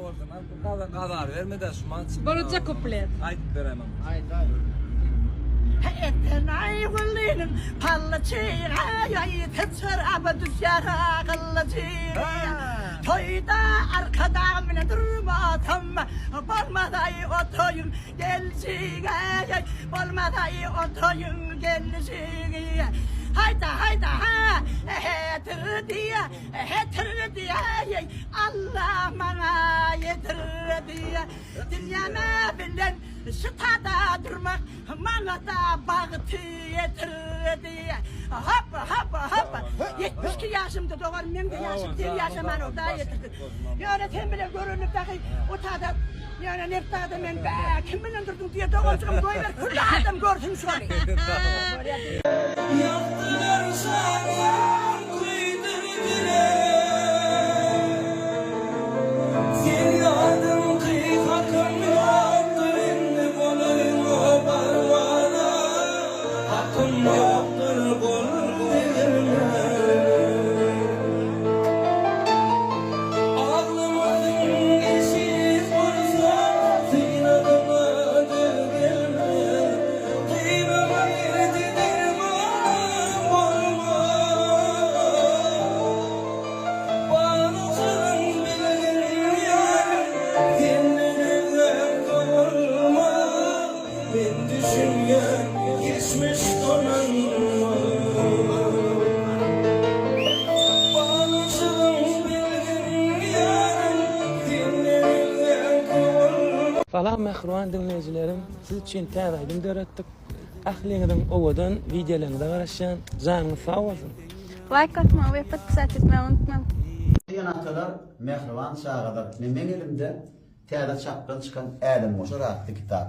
bolsun. Gazan gazar berme-de şu man çyk. Bolajak kuplet. Aýdyp beremem. Aýt aýt. Eten Aýgüliniň pally çygy, Syçrap düşýär akylly çygy. Toýda Arkadagym bilen durmasam, Bolmaz-aý o toýuň gelşigi, Bolmaz-aý o toýuň gelşigi. Haýda, haýda, ha, hetirdi, hetirdi, Alla maňa ýetirdi. Dünýäme bilen şu tada durmak maňa-da bagty ýetirdi. Hop, hop, hop. 72 ýaşymda dogan meň-de ýaşym sen ýaşaman Hudaý ýetirsin. Ýöne sen bilen görünip dagy o tada ýöne Nebtdagda men bä kim bilen durduň diýe doganjygym goýber külli adam görsün şony. Ýakdylar şadyýan köýdürdiler Sen ýadyň ky hakym ýokdur indi golaýyňa barmana Hakym ýokdur gol degirmäne Aglamadym eşit bolsa synagyma döz gelme Gynama derdi derman bolmaz Balçygyň bilgin ýarym senden özge bolmaz Men düşünýän geçmiş dolanmaz. Balçygyň bilgin ýarym senden özge bolmaz. Salam mähriban diňleýjilerim siz üçin täze aýdym döretdik ähliňiziň owadan wideolaryňyza garaşýan janyňyz sag bolsun. Laýk basmagy we podpisat etmegi unutmaň. Ene-atalar, mähriban çagalar, ine meň elimde Täze çapdan çykan Älemgoşar atly kitap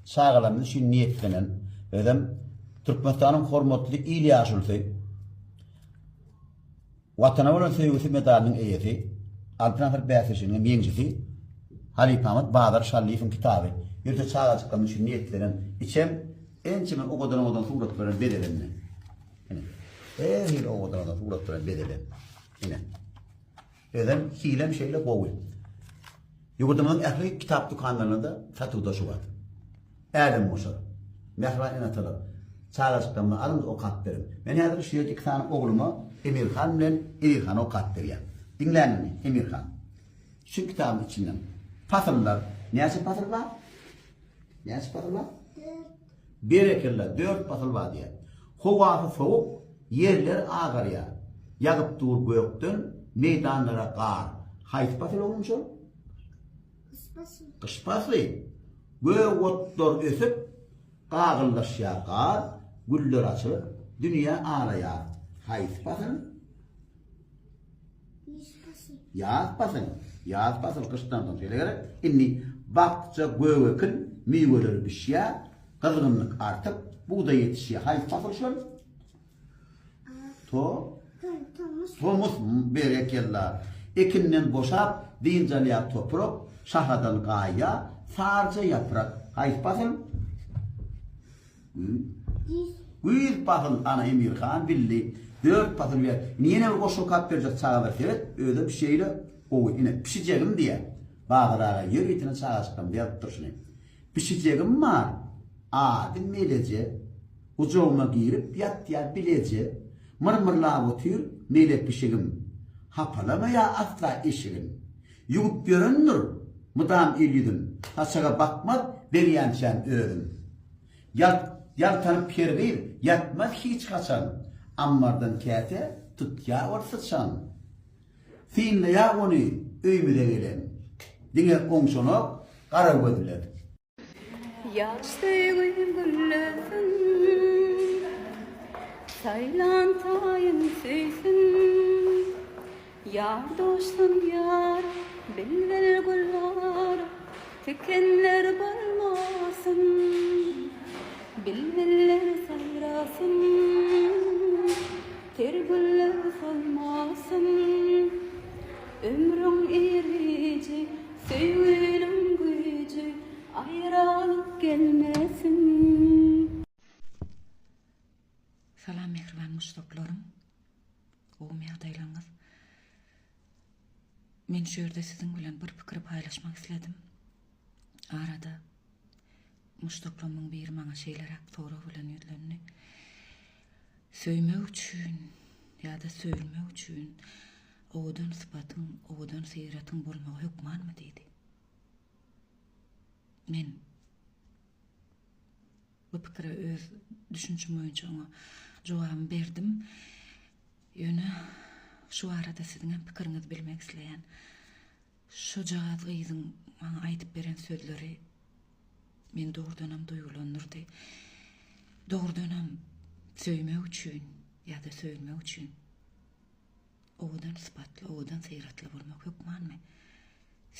çagalarymyz üçin niýetlenen, özem Türkmenistanyň hormatly il ýaşulusy, Watana bolan söýgüsi medalynyň eýesi, Altyn asyr bäsleşiginiň ýeňijisi halypamyz Bazar Şallyýewiň kitaby ýörite çagajyklarymyz üçin niýetlenen, içem ençeme owadan-owadan suratlar bilen bezelendi. Ine, her hili owadan-owadan suratlar bilen bezelen. Ine. Özem hilem şeýle gowy. Ýurdumyzyň ähli kitap dükanlarynda-da satuwda şu wagt. Älemgoşar. Mähriban ene-atalar, çagajyklarymyza alyň okap beriň. Men häzir şu ýerde iki sany ogluma Emirhan bilen Ezizhana okap berýän. Diňläň indi, Emirhan. Şu kitabyň içinden pasyllar, näçe pasyl bar? Näçe pasyl bar? Dört. Berekella, dört pasyl bar diýýär. Howasy sowuk, ýerler agarýar. Ýagyp dur gökden, meýdanlara gar. Haýsy pasyl oglum şol? Gyş pasly. Gyş pasly. Gök otlar ösüp, gagyllaşýar gar, güller açylyp, dünýä alaýar. Haýsy pasyl? Ýaz pasly. Ýaz pasyl. Ýaz pasyl gyşdan soň şeýle gerek. Indi bakja gök ekin miweleri bişýär, gyzgynlyk artyp, bugdaý ýetişýär. Haýsy pasyl şol? To? Tomus. Tomus. Berekella. Ekinden boşap, dynç alýar toprak, şahadan gaýýar, saryja ýaprak. Haýsy pasyl? Güýz pasyl ana Emirhan bildi. Dört pasyl ber. Indi ýene bir goşgy okap berjek çagalar seret, özem şeýle gowy. Ine, pişijegim diýýär. Bazar aga ýöritene çagajykdan ýazypdyr şuny. Pişijegim bar, ady Meleje, Gujagyma girip ýatýar bileje. Myrmyrlap otyr mele pişigim. Hapalamaýar asla eşigin. Ýuwup ýörendir mydam el-ýüzün. Saçaga bakmaz berýänçäm özüm. Ýalt, ýaltanyp hergiz ýatmaz hiç haçan, Ammardan käte tutýar ol syçan. Synlaýar ony öýmüze gelen, Diňe oňşanok gara göz bilen. Ýaş söýgim güllesin, Saýlan taýyn söýsün. Ýar duşsun ýara, bilbil gül ara, Tikenler bolmasyn, Bilbiller saýrasyn, Ter güller solmasyn. Ömrüň iriji, söýginiň güýji, Aýralyk gelmesin. Salam mähriban muşdaklarym. Gowumy ýagdaýlaryňyz? Men şu. şu ýerde siziň bilen bir pikiri paýlaşmak isledim. Arada muşdaklarymyň biri maňa şeýleräk sorag bilen ýüzlendi. Söýmek üçin ýa-da söýülmek üçin owadan sypatyň, owadan syratyň bolmagy hökmanmy diýdi. Men bu pikire öz düşünjim boýunça oňa jogabymy berdim. Ýöne şu barada siziň hem pikiriňizi bilmek isleýän. Şojagaz gyzyň maňa aýdyp beren sözleri meni dogrudanam duýgulandyrdy. Dogrudanam söýmek üçin ýa-da söýülmek üçin owadan sypatly, owadan syratly bolmak hökmanmy?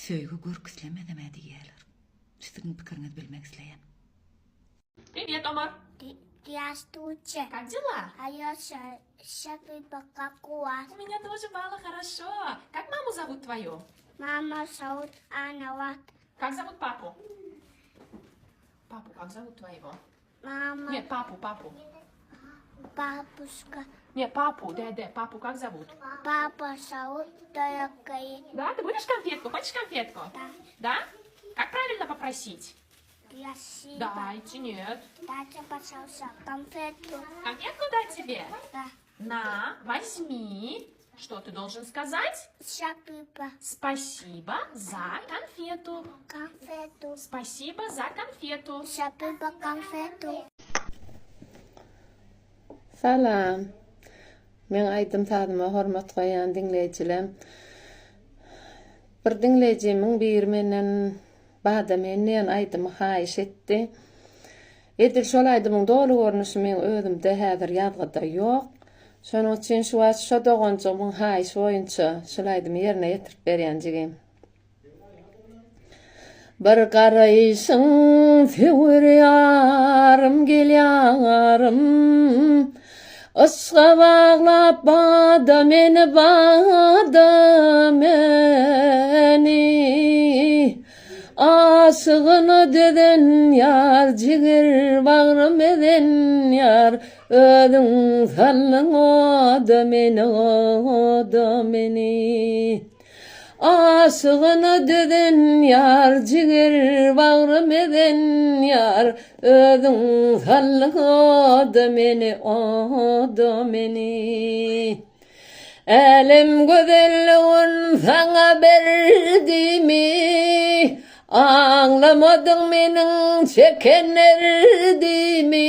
Söýgi görk islemezem-ä diýýärler. Siziň pikiriňizi bilmek isleýän. Привет, Омар. Здравствуйте. Как дела? Хорошо. Спасибо, как у вас? У меня тоже мало хорошо. Как маму зовут твою? Мама зовут Анна Лат. Как зовут папу? Папу как зовут твоего? Мама. Нет, папу, папу. Бабушка. Нет, папу, да, да, папу как зовут? Папа зовут Дорогой. Да, ты будешь конфетку? Хочешь конфетку? Да. Да? Как правильно попросить? Спасибо. Дайте, нет. Дайте, пожалуйста, конфету. Конфетку дать тебе? Да. На, возьми. Что ты должен сказать? Спасибо. Спасибо за конфету. Конфету. Спасибо за конфету. Спасибо конфету. Salam. Meň aýdym-sazyma hormat goýýan diňleýjilem. Bir diňleýjimiň biri menden Bada men diýen aýdymy haýyş etdi. Edil şol aýdymyň doly görnüşi meň özümde häzir ýazgyda ýok. Şonuň üçin şu wagt şo doganjygymyň haýyşy boýunça şul aýdymy ýerine ýetirip berýän jigim. Bir garaýşyň söwer ýarym gel ýarym Yşga baglap bada meni bada meni Aşygyna dözen ýar jiger bagrym ezen ýar Özüň saldyň oda meni oda meni Aşygyna dözen ýar, jiger bagrym ezen ýar, Özüň saldyň oda meni, oda meni. Älem gözelligin saňa berdimi, Aňlamadyň meniň çeken derdimi.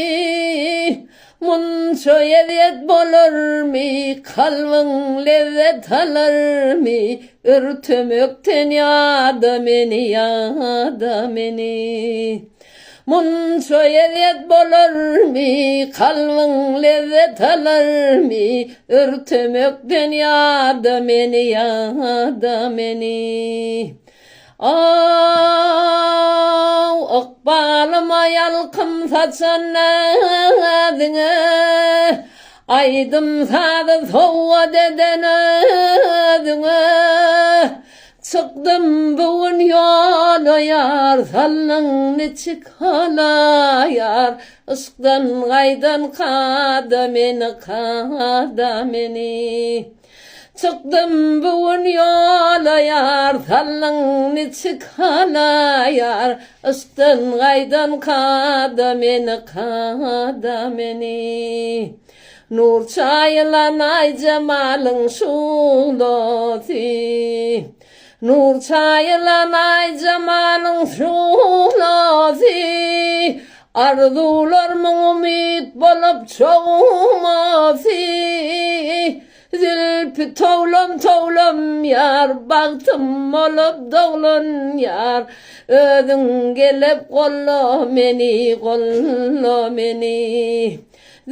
Munça ezýet bolarmy, kalbyň lezzet alarmy, Örtemekden ýada meni, ýada meni. Munça ezýet bolarmy, kalbyň lezzet alarmy, Örtemekden ýada meni, ýada meni. Aw, ykbalyma ýalkym saçan näziňe, Aýdym-sazy sowgat eden özüňe. Çykdym bu gün ýola ýar saldyň niçik halaýar, Yşkdan gaýdan kada meni, kada meni. Çykdym bu gün ýola ýar saldyň niçik halaýar Yşkdan gaýdan kada meni kada meni Nur çaýylan aý jemalyň şuglasy Nur çaýylan aý jemalyň şuglasy Arzuwlarmyň umyt bolup çogmasy Zülpi towlam-towlam ýar, Bagtym bolup doglan ýar. Özüň gelip golla meni, golla meni.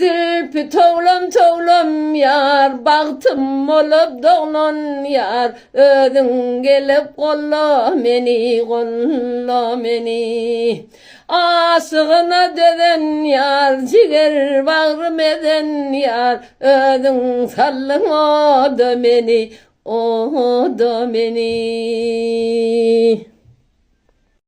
Zülpi towlam-towlam ýar, Bagtym bolup doglan ýar. Özüň gelip golla meni, golla meni. Aşygyna dözen ýar, jiger bagrym ezen ýar, Özüň saldyň oda meni, oda meni.